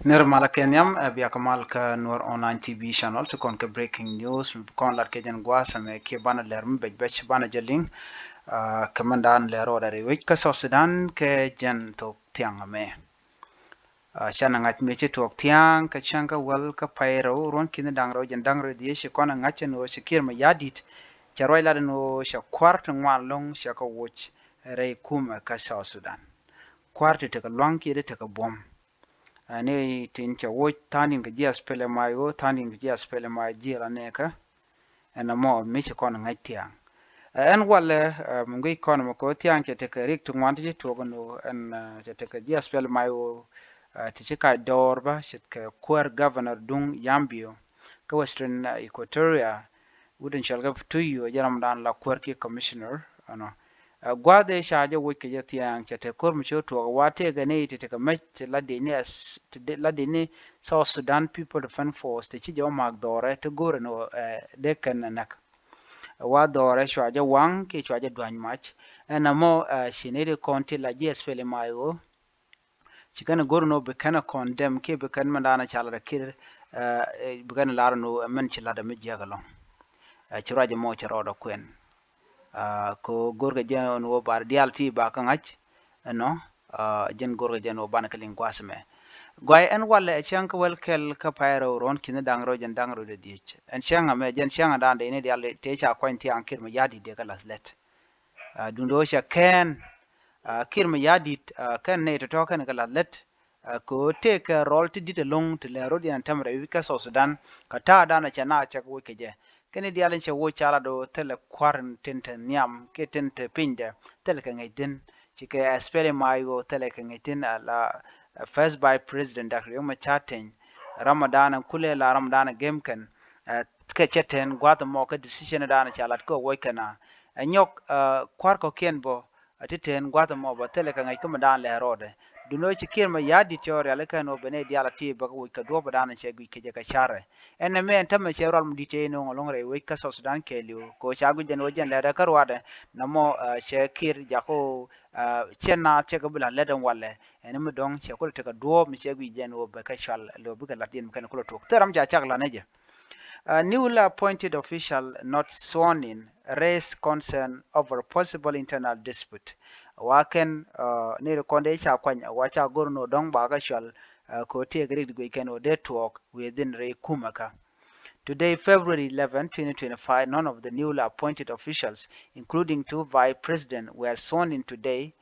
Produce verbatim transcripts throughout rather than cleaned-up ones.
Nir malä kɛ nhiam, ɛ, bia kɛ mal kä Nuer Online T V channel ti kɔn kɛ breaking news mi bi kɔn lat kɛ jɛn gua̱a̱th ɛmɛ kiɛ banɛ lɛr mi bɛc bɛc banɛ jɛ liŋ, ɛ, kɛ mɛn dan lɛr rɔɔdɛ ri wec kä South Sudan kɛ jɛn thok thiaŋ ɛmɛ. Ɛ, canɛ ŋa̱c mi ci tuɔɔk thiaŋ kɛ cäŋ kä wäl kä pay rɛw ruɔ̱n ki̱ni da̱ŋ rɛw jɛn da̱ŋ rɛw dhiec ci kɔn ɛ ŋa̱c ɛn ɣöö ci Kiir Mayardit cɛ ruac lat ɛn ɣöö cɛ kua̱r ti ŋuan lo̱ŋ cɛ kɛ woc rɛy kumɛ kä South Sudan. Kua̱r ti tekɛ lua̱ŋ kiɛ ti tekɛ buɔ̱m. Ɛ, ni tin cɛ woc tha̱a̱ŋ din kɛ ji̱ SPLM-IO, tha̱a̱ŋ din kɛ ji̱ SPLM-IO ji̱ la nɛɛkä. Ɛn ɛmɔ mi ci kɔn ŋäc thiaŋ. Ɛ, ɛn walɛ, ɛ, mi guic kɔn mɛ kɛ ɣöö thiaŋ cɛ tekɛ rik ti ŋuan ti ci tuɔɔk ɛn ɣöö ɛn, ɛ, cɛ tekɛ ji̱ SPLM-IO, ɛ, ti ci kac dɔɔr bä ce̱tkɛ kuäär governor duŋ Yambio kä Western, ɛ, Equatoria. Wut in cɔal kɛ Tuyu ɛ jɛ ramdan la kuäär kiɛ commissioner ɛnɔ. Ɛ, gua̱a̱th ëë ca jɛ woc kɛ jɛ thiaŋ cɛ te ko̱r mi ci wä tuɔɔk ɛ wa tëëkɛ ni ti tekɛ mec ti la dec ni as-, ti de-, la dec ni South Sudan People Defense Force ti ci jɛ wä ma̱a̱k dhɔrɛ ti go̱rɛ ni, ɛ, dee kɛn ɛ näk. Ɛ wa dhɔrɛ cua jɛ waŋ kiɛ cua jɛ dua̱ny mac. Ɛn ɛmɔ, ɛ, ci ni ri kɔn ti la ji̱ SPLM-IO. Ci kɛn go̱r ni wä bi kɛn ɛ condemn kiɛ bi kɛn mɛn da̱a̱n ɛ ca lat ɛ Kiir, ɛ, ɛ, bi kɛn lar ni wä mɛn ci lat ɛ mi jiäk ɛlɔ̱ŋ. Ɛ, ci ruac ɛmɔ ci rɔɔdɛ kuɛn. Ɛ, kɛ ɣöö go̱rkɛ jɛ ɛn ɣöö ba diaal ti ba kä ŋa̱c ɛnɔ, ɛ, jɛn go̱rkɛ jɛ ɛn ɣöö banɛ kä liŋ gua̱a̱th ɛmɛ. Guay ɛn walɛ ɛ cäŋ kä wäl kɛl kä pay rɛw ruɔ̱n ki̱ni da̱ŋ rɛw jɛn da̱ŋ rɛw dee dhiec. Ɛn cäŋ ɛmɛ jɛn cäŋ ɛ da̱a̱n dee ni diaal tëë ca kuany thiaŋ Kiir Mayardit dee kä la̱th lät. Ɛ, duundɛ ɣöö cɛ kɛn, ɛ, Kiir Mayardit, ɛ, kɛn nɛy tɔ̱tɔ̱ kɛn kɛ la̱th lät, ɛ, kɛ ɣöö tëëkɛ rɔl ti di̱t ɛlɔ̱ŋ ti lɛ rɔ̱diɛn ɛn täämɛ rɛy wi̱c kä South Sudan, kä ta̱a̱ da̱a̱n ɛ cɛ naath cɛ kɛ woc kɛ jɛ. Kɛn i̱ diaal in cɛ woc ca lat ɣöö thilɛ kua̱r in tin te nhiam kiɛ tin te pinydɛ, thilɛ kɛ ŋäc thi̱n. Ci kɛ SPLM-IO thilɛ kɛ ŋäc thi̱n, ɛ, la, ɛ, First Vice President Doctor Riek Machar Teny, ram ɔ da̱a̱n ɛ kulɛ la ram ɔ da̱a̱n ɛ gem kɛn, ɛ, kɛ cɛ ten gua̱a̱th ɛmɔ kɛ decision da̱a̱n ɛ ca lat kɛ woc kɛn a. Ɛ nyɔk, ɛ, kua̱r kɔ̱kiɛn bä, ɛ ti ten gua̱a̱th ɛmɔ bä thilɛ kɛ ŋäc kä mi da̱a̱n lɛ rɔɔdɛ. Duundɛ ɣöö ci Kiir Mayardit cɛ ɣöö rialikä ɛn ɣöö bɛ nɛy diaal a ti bä kɛ woc kɛ duɔ̱ɔ̱p da̱a̱n cɛ guic kɛ jɛ kɛ carɛ. Ɛn ɛmɛ ɛn täämɛ cɛ rual mi di̱t cɛ in ɣöö ɛlɔ̱ŋ rɛy wec kä South Sudan kɛɛliw. Kɛ ɣöö ca guic jɛn ɣöö jɛn lɛrɛ kä ruaadɛ. Nɔmɔ, ɛ, cɛ Kiir jakä ɣöö, ɛ, cɛ naath cɛ kɛ bi la̱th lät ɛn walɛ. Ɛn mi dɔ̱ŋ cɛ kulɛ tekɛ duɔ̱ɔ̱p mi cɛ guic jɛn ɣöö bɛ kɛ cual lɛ ɣöö bikɛ la̱t yɛn mi kɛn kulɛ tuɔɔk. Thil ram ca cak la̱t ni jɛ. A newly appointed official not sworn in raise concern over possible internal dispute. Wa kɛn, uh, ni ri kɔn dee ca kuany, wa ca go̱r ni wä dɔ̱ŋ ba kä cual, uh, kɛ wä tiɛɛk rik di guic kɛn wä dee tuɔɔk within rɛy kumɛ kä. Today, February eleven, twenty twenty-five, none of the newly appointed officials, including two vice presidents, were sworn in today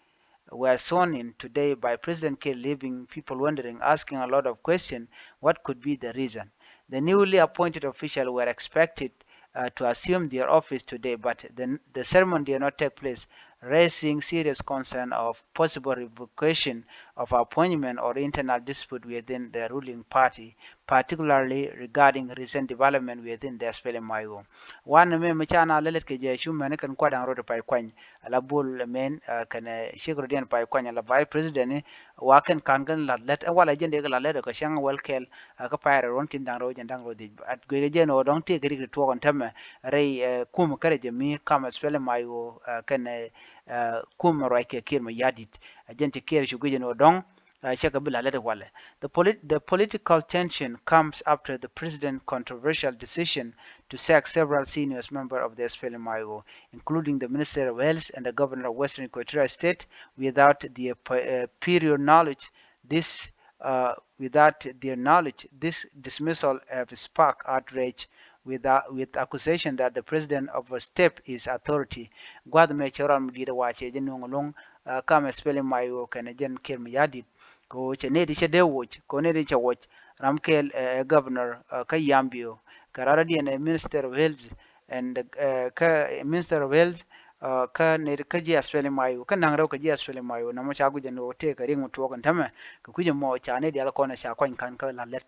were sworn in today by President Kiir, leaving people wondering, asking a lot of questions, what could be the reason? The newly appointed officials were expected, uh, to assume their office today, but the, the ceremony did not take place, raising serious concern of possible revocation of appointment or internal dispute within the ruling party, particularly regarding recent development within the SPLM-IO. Wanɛ mɛ mi ca na lɛlɛt kɛ jɛ cu mɛni kɛn kuat da̱ŋ rot pay kuany. Ala bul mɛn, uh, kɛnɛ, uh, ciek rot diɛn pay kuany ala vice president ni, wa kɛn kan kɛn lath lɛt, ɛ walɛ jɛn dee kɛ lath lɛt kɛ cäŋ wäl kɛl, uh, kä pay rɛ ruɔn kin da̱ŋ rot jɛn da̱ŋ rot dhiec. At guic kɛ jɛn ɣöö dɔ̱ŋ tëëk rik ri tuɔɔk ɛn tämɛ rɛy, uh, kum kärɛ jɛ mi kam SPLM-IO, uh, kɛnɛ, uh, kum ruac kɛ Kiir Mayardit. Uh, jɛn ci Kiir cu guic jɛn ɣöö dɔ̱ŋ, uh, cɛ kɛ bi la̱th lɛt walɛ. The polit-, the political tension comes after the president's controversial decision to sack several senior members of the SPLM-IO, including the Minister of Health and the Governor of Western Equatoria State, without their, uh, prior knowledge. This, uh, without their knowledge, this dismissal have sparked outrage with, uh, with accusation that the president overstepped his authority. Gua̱th mɛ cɛ rɔl mi diet wa cɛ jɛ nuɔ̱ŋ luŋ, uh, kam SPLM-IO kɛnɛ jɛn Kiir Mayardit. Kɛ ɣöö cɛ nɛy ti cɛ dee woc, kɛ ɣöö nɛy ti cɛ woc, ram kɛl, eh, governor, eh, kä Yambio, kɛ rara diɛn, eh, Minister of Health, and, eh, kä Minister of Health, eh, kä nɛy kä ji̱ SPLM-IO, kä naŋ rɛw kɛ ji̱ SPLM-IO, nɔmɔ ca guic ɛn ɣöö tëëkɛ riɛk mi tuɔɔk ɛn tämɛ, kɛ kui̱c ɛmɔ ca nɛy diaal kɔn ɛ ca kuany ka̱n kä la̱th lɛt.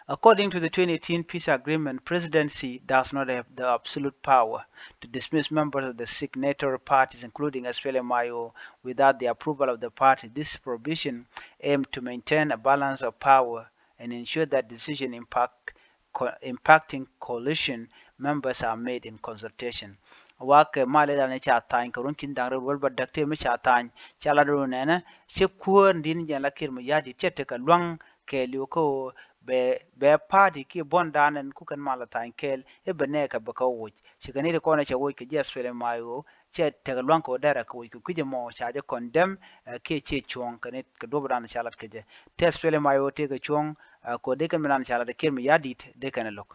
According to the twenty eighteen peace agreement, presidency does not have the absolute power to dismiss members of the signatory parties, including SPLM-IO, without the approval of the party. This provision aimed to maintain a balance of power and ensure that decisions impact, co-, impacting coalition members are made in consultation. Wakɛ malɛ dan ca thany kɛ run kin daŋ rɛ wal ba dak te mi ca thany ca la run nɛnɛ cɛ kuäär din jɛn la Kiir Mayardit cɛ tekɛ luaŋ kɛɛliw kä ɣöö bɛ, bɛ party kiɛ buɔ̱ndan ɛn ku kɛn mal a tha̱a̱ny kɛɛl i̱ bɛ nɛɛkɛ bɛ kɛ woc. Ci kɛ ni ri kɔn ɛ cɛ woc kɛ ji̱ SPLM-IO, cɛ tekɛ lua̱ŋ kɛ ɣöö derɛ kɛ woc kɛ kui̱c ɛmɔ ca jɛ condemn, ɛ, kiɛ ciɛ cuɔ̱ɔ̱ŋ kɛ ni kɛ duɔ̱pdan ca lat kɛ jɛ. Tëë SPLM-IO tëë kɛ cuɔ̱ɔ̱ŋ, ɛ, kɛ ɣöö dee kɛ mi dan ca lat ɛ Kiir Mayardit dee kɛn ɛ lo̱k.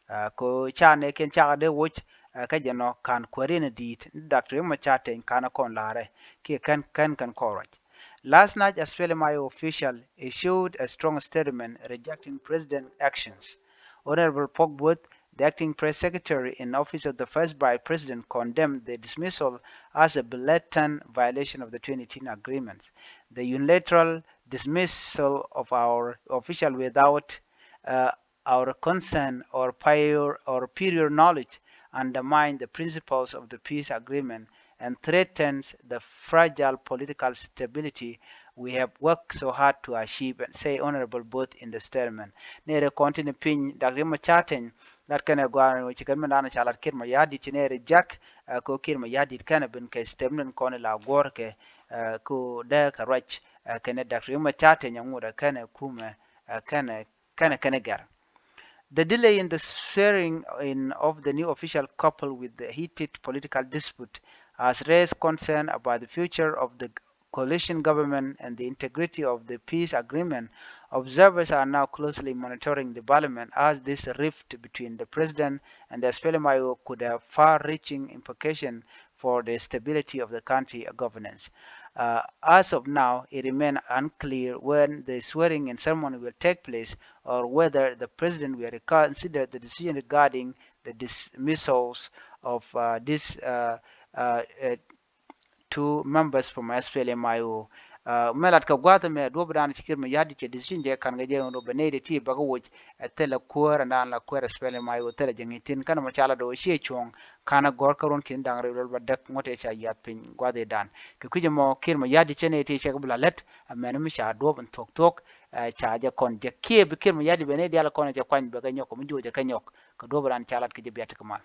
Ɛ, kɛ ɣöö ca nɛɛkiɛn cakɛ dee woc, ɛ, kä jɛ nɔ ka̱n kuääriɛn ɛ di̱i̱t ni Doctor Riek Machar Teny ka̱n ɛ kɔn la̱rɛ kiɛ kɛn, kɛn, kɛn kɔn ruac. Last night, SPLM-IO official issued a strong statement rejecting president actions. Honorable Pok Buoth, the acting press secretary in office of the first vice president, condemned the dismissal as a blatant violation of the twenty eighteen agreements. The unilateral dismissal of our official without, uh, our consent or prior, or prior knowledge undermine the principles of the peace agreement and threatens the fragile political stability we have worked so hard to achieve, and say Honorable Buoth in the statement. Nɛɛrɛ kɔn tin piny Doctor Riek Machar Teny lat kɛnɛ gɔaa ci kɛn mi dan ca lat Kiir Mayardit ci nɛɛrɛ jak, ɛ, kɛ ɣöö Kiir Mayardit kɛnɛ ben kɛ step ni kɔn la guɔ̱r kɛ, ɛ, kɛ ɣöö dee kɛ ruac, ɛ, kɛnɛ Doctor Riek Machar Teny ŋot ɛ kɛnɛ kumɛ, ɛ, kɛnɛ kɛnɛ kɛnɛ gɛr. The delay in the swearing in of the new official, coupled with the heated political dispute, has raised concern about the future of the coalition government and the integrity of the peace agreement. Observers are now closely monitoring development, as this rift between the president and the SPLM-IO could have far-reaching implications for the stability of the country governance. Uh, as of now, it remains unclear when the swearing-in ceremony will take place or whether the president will reconsider the decision regarding the dismissals of, uh, these, uh, uh, uh, two members from SPLM-IO. Uh, mɛ lat kɛ gua̱a̱th ɛmɛ duɔ̱p dan ci Kiir Mayardit cɛ decision jɛ ka̱n kɛ jɛ ɣän rɔ bɛ nɛy dee ti bäkä woc, ɛ, thilɛ kuäär ɛn dan la kuäär SPLM-IO thilɛ jɛ ŋi̱i̱c thi̱n kɛn mɔ ca lat ɣöö ciɛ cuɔ̱ɔ̱ŋ ka̱n ɛ gɔ̱r kä ruɔ̱n ki̱n da̱ŋ rɛw lɔl ba däk ŋuɔ̱t ɛ ca yiath piny gua̱a̱th ëëdan. Kɛ kui̱c ɛmɔ Kiir Mayardit cɛ nɛy ti cɛ kɛ bi la lät, ɛ, mɛn mi ca duɔ̱p in thuɔ̱k thuɔ̱k, ɛ, ca jɛ kɔn jɛ kiɛ bi Kiir Mayardit bɛ nɛy diaal kɔn ɛ cɛ kuany bɛ kɛ nyɔk kɛ mi juɔc ɛ kɛ nyɔk kɛ duɔ̱p dan ca lat kɛ jɛ biat ti kɛ mal.